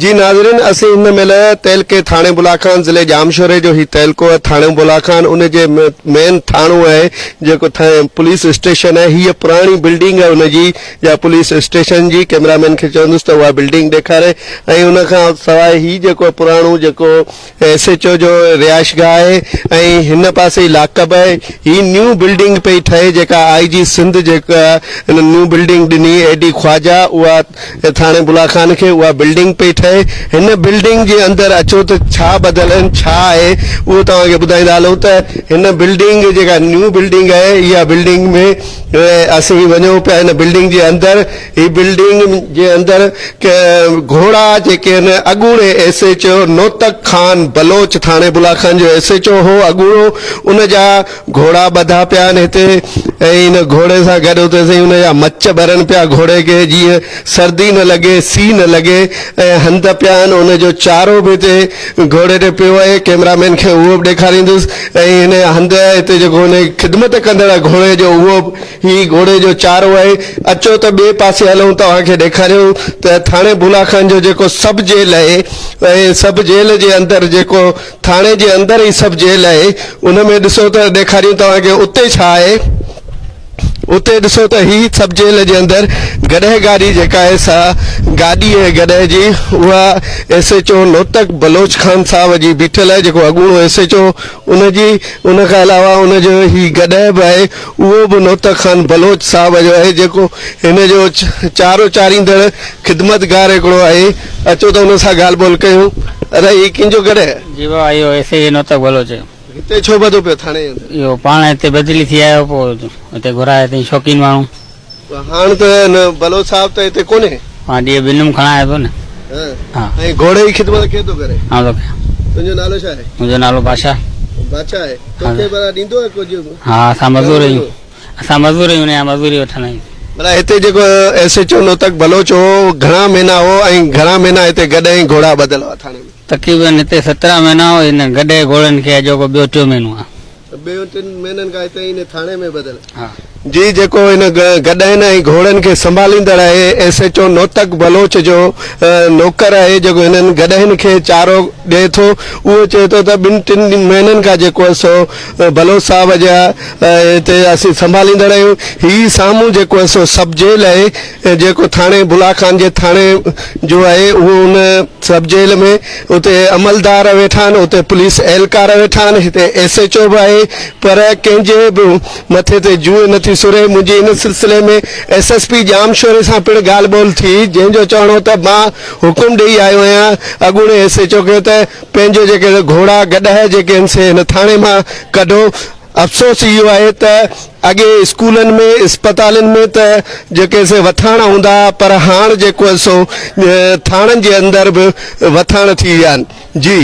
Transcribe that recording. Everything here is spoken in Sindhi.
جي ناظرين اسين هن مهل تعلقي ٿاڻي بلا خان ضلعي ڄامشوري جو هي تعلقو آهي ٿاڻو بلا خان ان جي مين ٿاڻو آهي جيڪو پوليس اسٽيشن آهي هيء پراڻي بلڊنگ آهي ان جي يا پوليس اسٽيشن جي ڪئميرا مين کي چوندس ته اها بلڊنگ ڏيکاري ۽ ان کان سواء هي جيڪو پراڻو جيڪو ايس ايڇ او جو رهائش گاهه آهي ۽ هن پاسي لاڪ اپ آهي هي نيو بلڊنگ پئي ٺهي جيڪا آء جي سنڌ جيڪا هن نيو بلڊنگ ڏني اي ڊي خواجه اها ٿاڻي بلا خان کي اها بلڊنگ پئي ٺهي هن بلڊنگ جي اندر اچو ته ڇا ٻڌل آهن ڇا آهي اهو توهان کي ٻڌائيندا هلون ته هن بلڊنگ جيڪا نيو بلڊنگ آهي اها بلڊنگ ۾ اسين وڃون پيا هن بلڊنگ جي اندر هي بلڊنگ جي اندر گهوڙا جيڪي آهن اڳوڻي S H O Notak Khan Baloch ٿاڻي بلا خان جو ايس ايڇ او هو اڳوڻو ان جا گهوڙا ٻڌا پيا آهن هتي ۽ ان گهوڙي سان گڏ اتي سائين ان جا مچ ٻرن پيا گهوڙي کي جيئن سردي نه لڳي سي نه لڳي ۽ هنڌ پيا آهن ان جو چارو به هتي گهوڙي تي پيو آهي ڪئميرا مين کي اهو به ڏيکاريندس ۽ هن هنڌ هتي جيڪو هن خدمت ڪندڙ گهوڙي جو اهو به هي گهوڙي جو چارو آهي. اچو ته ٻئي پاسي هلون توهان کي ڏيکاريون ته ٿاڻي بولا خان جو جيڪو سب جيل آهي ۽ سب جيل جي اندر جيڪو ٿاڻي جي اندر ئي سب جيل آهي ان ۾ ڏسو ته ڏيکاريون توهان کي اتي ڇا آهي اتي ڏسو ته هي سب جيل جي اندر گڏهه گاڏي جيڪا آهي سا گاڏي آهي گڏهه جي اها S H O Notak Baloch Khan صاحب جي بيٺل آهي جيڪو اڳوڻو ايس ايڇ او ان جي ان کان علاوه ان جو هي گڏهه به آهي اهو به نوتڪ خان بلوچ صاحب جو آهي جيڪو هن جو چارو چاريندڙ خدمتگار هڪڙو آهي اچو ته ان سان ڳالهه ٻولهه ڪيون ادا هي ڪنهن جو گڏهه آهي؟ جي بابا اهو ايس اي نوتڪ بلوچ جو. هتي ڇو ٻڌو پيو ٿاڻي جي اندر؟ اهو پاڻ هتي بدلي ٿي آيو پوء هتي گهرايو اٿئين شوقين ماڻهو. هاڻ ته هن بلوچ صاحب ته هتي ڪونهي. ها ڏينهن ٻنم کڻايو ٿو نه. ها ۽ گهوڙي جي خدمت ڪير ٿو ڪري؟ آئون ٿو ڪيان. تنهنجو نالو ڇا آهي؟ منهنجو نالو بادشاهه. بادشاهه آهي. توکي ڀلا ڏيندو آهي ڪجهه؟ ها اسان مزور آهيون. اسان مزور آهيون ان جا مزوري وٺندا آهيون. ڀلا هتي جيڪو S H O Notak Baloch هو گهڻا مهينا هو ۽ گهڻا مهينا هتي گڏهه ۽ گهوڙا ٻڌل هئا ٿاڻي ۾؟ تقريبن هتي 17 مهينا هو هن گڏهه گهوڙن کي اڄوڪو ٻيو ٽيون مهينو آهي. ٻيون ٽن مهينن کان هتي ان ٿاڻي ۾ ٻڌل. ها. جي جيڪو هن گڏهن ۽ گهوڙن کي سنڀاليندڙ آهي S H O Notak Baloch جو نوڪر آهي جيڪو هنن گڏهن کي چارو ڏئي ٿو اهو چئي ٿو ته ٻن ٽن مهينن کان جيڪو آهي سو بلوچ صاحب جا هتي اسين سنڀاليندڙ آهيون هي سامهون جيڪو آهي سو سب جيل آهي جيڪو ٿاڻي بلا خان جي ٿاڻي جو آهي اهو ان سب جيل ۾ اتي عملدار ويٺا آهن اتي پوليس اهلڪار ويٺا آهن هتي ايس ايڇ او به آهي پر ڪنهن جي به مٿي تي جوء نٿي سري منهنجي ان سلسلي ۾ ايس ايس پي ڄامشوري سان پڻ ڳالهه ٻولهه ٿي جنهن جو چوڻ هو ته مان حڪم ڏئي آيو آهيان اڳوڻي ايس ايڇ او کي ته پنهنجو جيڪي گهوڙا گڏهه جيڪي آهن سي هن ٿاڻي مان ڪڍو افسوس اهو آهي ته اڳي اسڪولن ۾ اسپتالن ۾ ته جيڪي سي وٿاڻ هوندا هئا پر هاڻ جيڪو آهي سو ٿاڻن جي اندر به وٿاڻ ٿي ويا آهن جي.